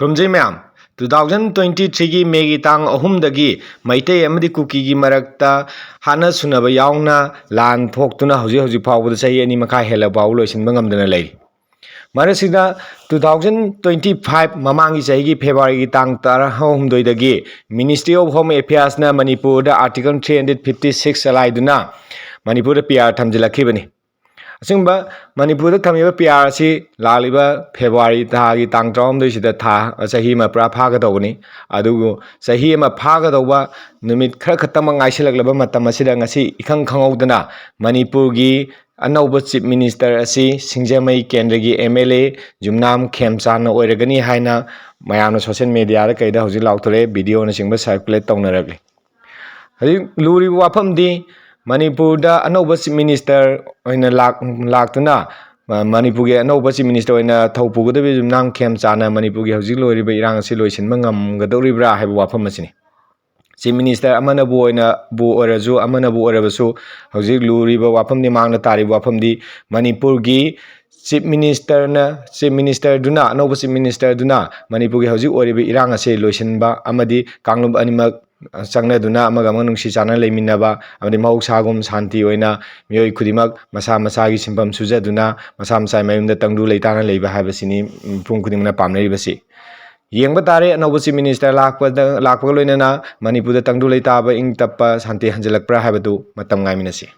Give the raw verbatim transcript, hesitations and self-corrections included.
ꯈꯨꯔꯨꯝꯖꯩ ꯃꯌꯥꯝ꯫ Two thousand twenty threeꯒꯤ Mayꯒꯤ ꯇꯥꯡ ꯑꯍꯨꯝꯗꯒꯤ ꯃꯩꯇꯩ ꯑꯃꯗꯤ ꯀꯨꯀꯤꯒꯤ ꯃꯔꯛꯇ ꯍꯥꯠꯅ ꯁꯨꯅꯕ ꯌꯥꯎꯅ ꯂꯥꯟ ꯊꯣꯛꯇꯨꯅ ꯍꯧꯖꯤꯛ ꯍꯧꯖꯤꯛ ꯐꯥꯎꯕꯗ ꯆꯍꯤ ꯑꯅꯤ ꯃꯈꯥꯏ ꯍꯦꯜꯂ ꯐꯥꯎꯕ ꯂꯣꯏꯁꯤꯟꯕ ꯉꯝꯗꯅ ꯂꯩꯔꯤ꯫ ꯃꯔꯛꯁꯤꯗ two thousand twenty five ꯃꯃꯥꯡꯒꯤ ꯆꯍꯤꯒꯤ Februaryꯒꯤ ꯇꯥꯡ ꯇꯔꯥꯍꯨꯝꯗꯣꯏꯗꯒꯤ Ministry of Home Affairsꯅ ꯃꯅꯤꯄꯨꯔꯗ Article three hundred fifty six ꯆꯂꯥꯏꯗꯨꯅ ꯃꯅꯤꯄꯨꯔꯗ PR ꯊꯝꯖꯤꯜꯂꯛꯈꯤꯕꯅꯤ꯫ ꯑꯁꯤꯒꯨꯝꯕ ꯃꯅꯤꯄꯨꯔꯗ ꯊꯝꯃꯤꯕ PR ꯑꯁꯤ ꯂꯥꯛꯂꯤꯕ February ꯊꯥꯒꯤ ꯇꯥꯡ ꯇꯔꯥꯍꯨꯝꯗꯣꯏꯁꯤꯗ ꯊꯥ, ꯆꯍꯤ ꯑꯃ ꯄꯨꯔꯥ ꯐꯥꯒꯗꯧꯕꯅꯤ꯫ ꯑꯗꯨꯕꯨ ꯆꯍꯤ ꯑꯃ ꯐꯥꯒꯗꯧꯕ ꯅꯨꯃꯤꯠ ꯈꯔ ꯈꯛꯇꯃꯛ ꯉꯥꯏꯁꯤꯜꯂꯛꯂꯕ ꯃꯇꯝ ꯑꯁꯤꯗ ꯉꯁꯤ ꯏꯈꯪ ꯈꯪꯍꯧꯗꯅ ꯃꯅꯤꯄꯨꯔꯒꯤ ꯑꯅꯧꯕ Chief Minister ꯑꯁꯤ ꯁꯤꯡꯖꯃꯩ ꯀꯦꯟꯗ꯭ꯔꯒꯤ MLA ꯌꯨꯝꯅꯥꯝ ꯈꯦꯝꯆꯥꯟꯅ ꯑꯣꯏꯔꯒꯅꯤ ꯍꯥꯏꯅ ꯃꯌꯥꯝꯅ social mediaꯗ ꯀꯩꯗ ꯍꯧꯖꯤꯛ ꯂꯥꯎꯊꯣꯔꯛꯑꯦ, videoꯅꯆꯤꯡꯕ circulate ꯇꯧꯅꯔꯛꯂꯤ꯫ ꯍꯧꯖꯤꯛ ꯂꯨꯔꯤꯕ ꯋꯥꯐꯝꯗꯤ ꯃꯅꯤꯄꯨꯔꯗ ꯑꯅꯧꯕ Chief Minister ꯑꯣꯏꯅ ꯂꯥꯛ-, ꯂꯥꯛꯇꯨꯅ ꯃ-, ꯃꯅꯤꯄꯨꯔꯒꯤ ꯑꯅꯧꯕ Chief Minister ꯑꯣꯏꯅ ꯊꯧ ꯄꯨꯒꯗꯧꯔꯤꯕ ꯌꯨꯝꯅꯥꯝ ꯈꯦꯝꯆꯥꯟꯅ ꯃꯅꯤꯄꯨꯔꯒꯤ ꯍꯧꯖꯤꯛ ꯂꯣꯏꯔꯤꯕ ꯏꯔꯥꯡ ꯑꯁꯤ ꯂꯣꯏꯁꯤꯟꯕ ꯉꯝꯒꯗꯧꯔꯤꯕ꯭ꯔꯥ ꯍꯥꯏꯕ ꯋꯥꯐꯝ ꯑꯁꯤꯅꯤ꯫ Chief Minister ꯑꯃꯅꯕꯨ ꯑꯣꯏꯅꯕꯨ ꯑꯣꯏꯔꯁꯨ, ꯑꯃꯅꯕꯨ ꯑꯣꯏꯔꯕꯁꯨ, ꯍꯧꯖꯤꯛ ꯂꯨꯔꯤꯕ ꯋꯥꯐꯝꯗꯤ, ꯃꯥꯡꯗ ꯇꯥꯔꯤꯕ ꯋꯥꯐꯝꯗꯤ ꯃꯅꯤꯄꯨꯔꯒꯤ Chief Ministerꯅ, Chief Ministerꯗꯨꯅ, ꯑꯅꯧꯕ Chief Ministerꯗꯨꯅ ꯃꯅꯤꯄꯨꯔꯒꯤ ꯍꯧꯖꯤꯛ ꯑꯣꯏꯔꯤꯕ ꯏꯔꯥꯡ ꯑꯁꯤ ꯂꯣꯏꯁꯤꯟꯕ ꯑꯃꯗꯤ ꯀꯥꯡꯂꯨꯞ ꯑꯅꯤꯃꯛ ꯆꯪꯅꯗꯨꯅ ꯑꯃꯒ ꯑꯃꯒ ꯅꯨꯡꯁꯤ ꯆꯥꯟꯅꯅ ꯂꯩꯃꯤꯟꯅꯕ ꯑꯃꯗꯤ ꯃꯍꯧꯁꯥꯒꯨꯝ ꯁꯥꯟꯇꯤ ꯑꯣꯏꯅ ꯃꯤꯑꯣꯏ ꯈꯨꯗꯤꯡꯃꯛ ꯃꯁꯥ ꯃꯁꯥꯒꯤ ꯁꯤꯟꯐꯝ ꯁꯨꯖꯗꯨꯅ ꯃꯁꯥ ꯃꯁꯥꯒꯤ ꯃꯌꯨꯝꯗ ꯇꯪꯗꯨ ꯂꯩꯇꯥꯅ ꯂꯩꯕ ꯍꯥꯏꯕꯁꯤꯅꯤ ꯃꯤꯄꯨꯝ ꯈꯨꯗꯤꯡꯃꯛꯅ ꯄꯥꯝꯅꯔꯤꯕꯁꯤ꯫ ꯌꯦꯡꯕ ꯇꯥꯔꯦ, ꯑꯅꯧꯕ Chief Minister ꯂꯥꯛꯄꯗ, ꯂꯥꯛꯄꯒ ꯂꯣꯏꯅꯅ ꯃꯅꯤꯄꯨꯔꯗ ꯇꯪꯗꯨ ꯂꯩꯇꯥꯕ, ꯏꯪ ꯇꯞꯄ, ꯁꯥꯟꯇꯤ ꯍꯟꯖꯤꯜꯂꯛꯄ꯭ꯔꯥ ꯍꯥꯏꯕꯗꯨ ꯃꯇꯝ ꯉꯥꯏꯃꯤꯟꯅꯁꯤ꯫